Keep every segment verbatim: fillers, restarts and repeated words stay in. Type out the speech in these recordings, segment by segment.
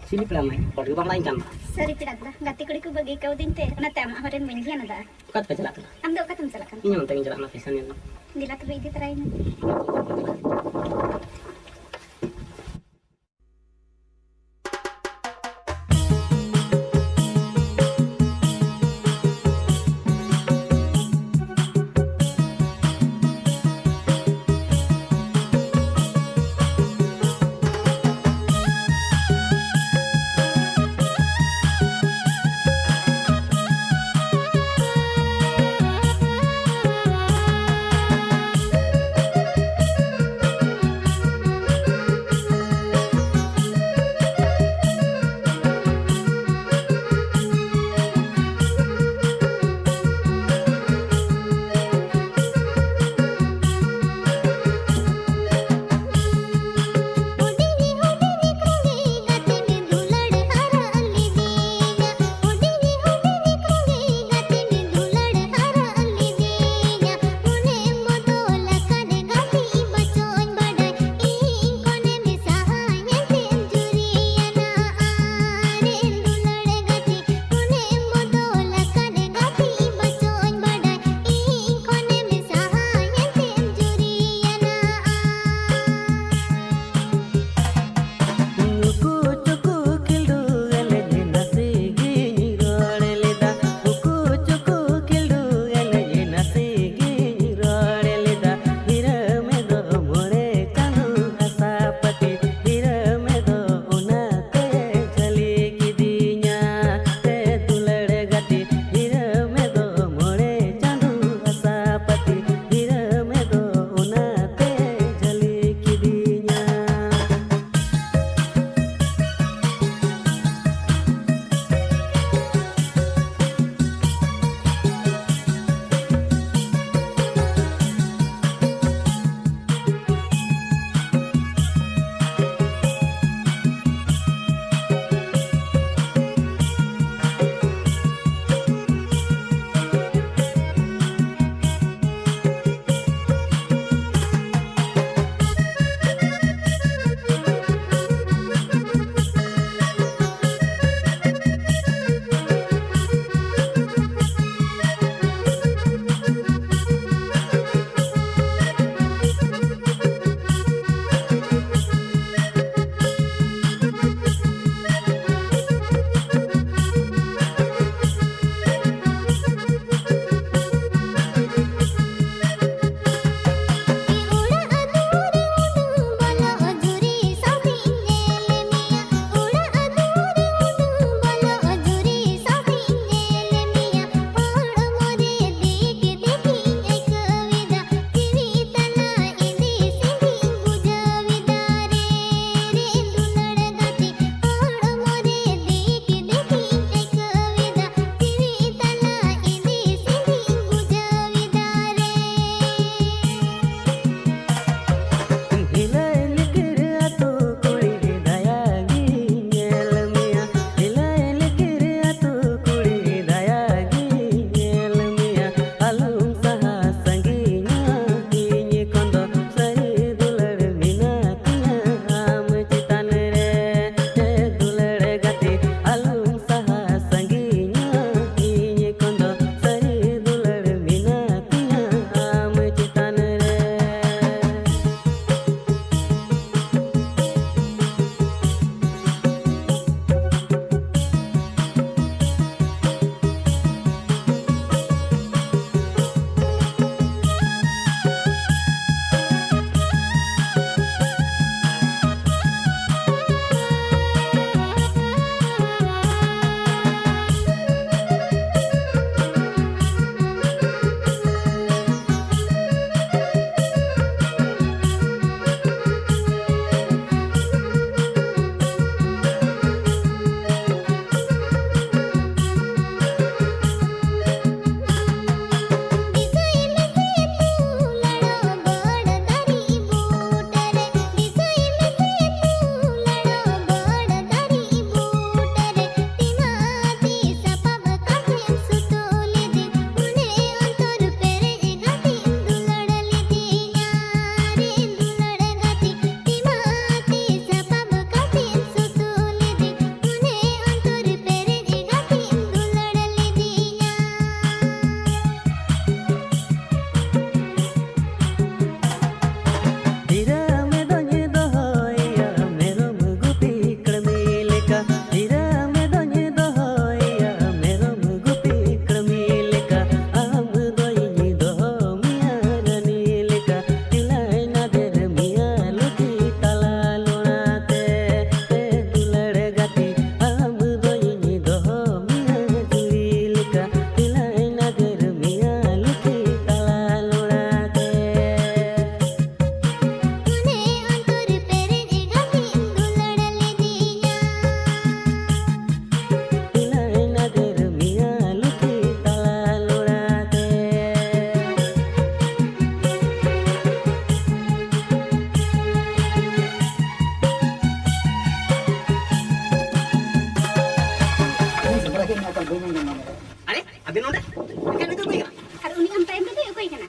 ᱪᱤᱞᱤ ᱯᱮᱲᱟ ᱢᱟᱹᱭ? ᱦᱚᱲ ᱜᱮ ᱵᱟᱢ ᱚᱲᱟᱜ ᱤᱧ ᱠᱟᱱ ᱫᱚ᱾ ᱥᱟᱹᱨᱤ ᱯᱮᱲᱟ ᱫᱚ ᱵᱟᱝ, ᱜᱟᱛᱮ ᱠᱩᱲᱤ ᱠᱚ ᱵᱟᱹᱜᱤ ᱠᱟᱹᱣᱫᱤᱧ ᱛᱮ, ᱚᱱᱟᱛᱮ ᱟᱢᱟᱜ ᱦᱚᱨ ᱨᱮᱱ ᱵᱟᱹᱧ ᱫᱷᱮᱭᱟᱱ ᱟᱫᱟ᱾ ᱚᱠᱟ ᱛᱮᱯᱮ ᱪᱟᱞᱟᱜ ᱠᱟᱱᱟ? ᱟᱢ ᱫᱚ ᱚᱠᱟ ᱛᱮᱢ ᱪᱟᱞᱟᱜ ᱠᱟᱱᱟ ᱯᱷᱮᱥᱚᱱ ᱧᱮᱞ ᱫᱚ? ᱫᱮᱞᱟ ᱛᱚᱵᱮ ᱤᱫᱤ ᱛᱚᱨᱟᱭᱤᱧ ᱢᱮ᱾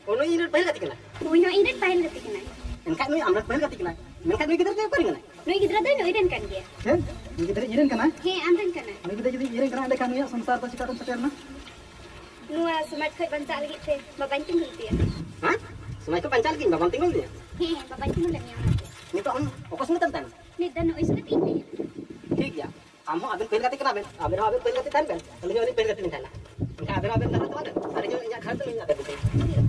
ᱚ, ᱱᱩᱭ ᱤᱧ ᱨᱮᱱ ᱯᱟᱹᱦᱤᱞ ᱜᱟᱛᱮ ᱠᱟᱱᱟᱭ? ᱦᱳᱭ, ᱱᱩᱭ ᱤᱧ ᱨᱮᱱ ᱯᱟᱹᱦᱤᱞ ᱜᱟᱛᱮ ᱠᱟᱱᱟᱭ᱾ ᱮᱱᱠᱷᱟᱡ ᱱᱩᱭ ᱟᱢ ᱨᱮᱱ ᱯᱟᱹᱦᱤᱞ ᱜᱟᱛᱮ ᱠᱟᱱᱟᱭ, ᱢᱮᱱᱠᱷᱟᱡ ᱱᱩᱭ ᱜᱤᱫᱽᱨᱟᱹ ᱫᱚ ᱚᱠᱚᱭ ᱨᱮᱱ ᱠᱟᱱᱟᱭ? ᱱᱩᱭ ᱜᱤᱫᱽᱨᱟᱹ ᱫᱚ ᱤᱧ ᱨᱮᱱ ᱠᱟᱱᱟᱭ᱾ ᱦᱮᱸ, ᱱᱩᱭ ᱜᱤᱫᱽᱨᱟᱹ ᱤᱧ ᱨᱮᱱ ᱠᱟᱱᱟᱭ᱾ ᱦᱮᱸ, ᱟᱢ ᱨᱮᱱ ᱠᱟᱱᱟᱭ᱾ ᱱᱩᱭ ᱜᱤᱫᱽᱨᱟᱹ ᱡᱩᱫᱤ ᱤᱧ ᱨᱮᱱ ᱠᱟᱱᱟᱭ, ᱮᱸᱰᱮᱠᱷᱟᱱ ᱱᱩᱭᱟᱜ ᱥᱚᱝᱥᱟᱨ ᱫᱚ ᱪᱤᱠᱟᱹᱛᱮᱢ ᱥᱮᱴᱮᱨ ᱮᱱᱟ? ᱱᱚᱣᱟ ᱥᱚᱢᱟᱡᱽ ᱠᱷᱚᱱ ᱵᱟᱧᱪᱟᱜ ᱞᱟᱹᱜᱤᱫ ᱛᱮ ᱵᱟᱵᱟᱧ ᱛᱤᱸᱜᱩ ᱞᱮᱫᱮᱭᱟ᱾ ᱦᱮᱸ? ᱥᱚᱢᱟᱡᱽ ᱠᱷᱚᱱ ᱵᱟᱧᱪᱟᱜ ᱞᱟᱹᱜᱤᱫ ᱵᱟᱵᱟᱢ ᱛᱤᱸᱜᱩ ᱞᱮᱫᱮᱭᱟ? ᱦᱮᱸ, ᱵᱟᱵᱟᱧ ᱛᱤᱸᱜᱩ ᱞᱮᱫ ᱢᱮᱭᱟ ᱚᱱᱟᱛᱮ᱾ ᱱᱤᱛᱚᱜ ᱟᱢ ᱚᱠᱚᱭ ᱥᱚᱸᱜᱮ ᱛᱟᱦᱮᱱᱟ? ᱱᱤᱛ ᱫᱚ ᱱᱩᱭ ᱥᱚᱸᱜᱮ ᱛᱮ ᱤᱧ ᱛᱟᱦᱮᱱᱟ᱾ ᱴᱷᱤᱠ ᱜᱮᱭᱟ, ᱟᱢ ᱦᱚᱸ ᱟᱵᱮᱱ ᱯᱟᱹᱦᱤᱞ ᱜᱟᱛᱮ ᱠᱟᱱᱟ ᱵᱮᱱ, ᱟᱵᱮᱱ ᱦᱚᱸ ᱟᱵᱮᱱ ᱯᱟᱹᱦᱤᱞ ᱜᱟᱛᱮ ᱛᱟᱦᱮᱱ ᱵᱮᱱ, ᱟᱹᱞᱤᱧ ᱦᱚᱸ ᱟᱹᱞᱤᱧ ᱯᱟᱹᱦᱤᱞ ᱜᱟᱛᱮ ᱞᱤᱧ ᱛᱟᱦᱮᱱᱟ᱾ ᱮᱱᱠᱷᱟᱱ ᱟᱵᱮᱱ ᱦᱚᱸ ᱟᱵᱮᱱ ᱜᱟᱛᱮ ᱛᱟᱦᱮᱱ ᱵᱮᱱ, ᱟᱹᱞᱤᱧ ᱦᱚᱸ ᱟᱹᱞᱤᱧᱟᱜ ᱜᱷᱟᱴ ᱛᱮᱞᱤᱧ ᱟᱵᱮᱱ ᱜᱟᱛᱮ᱾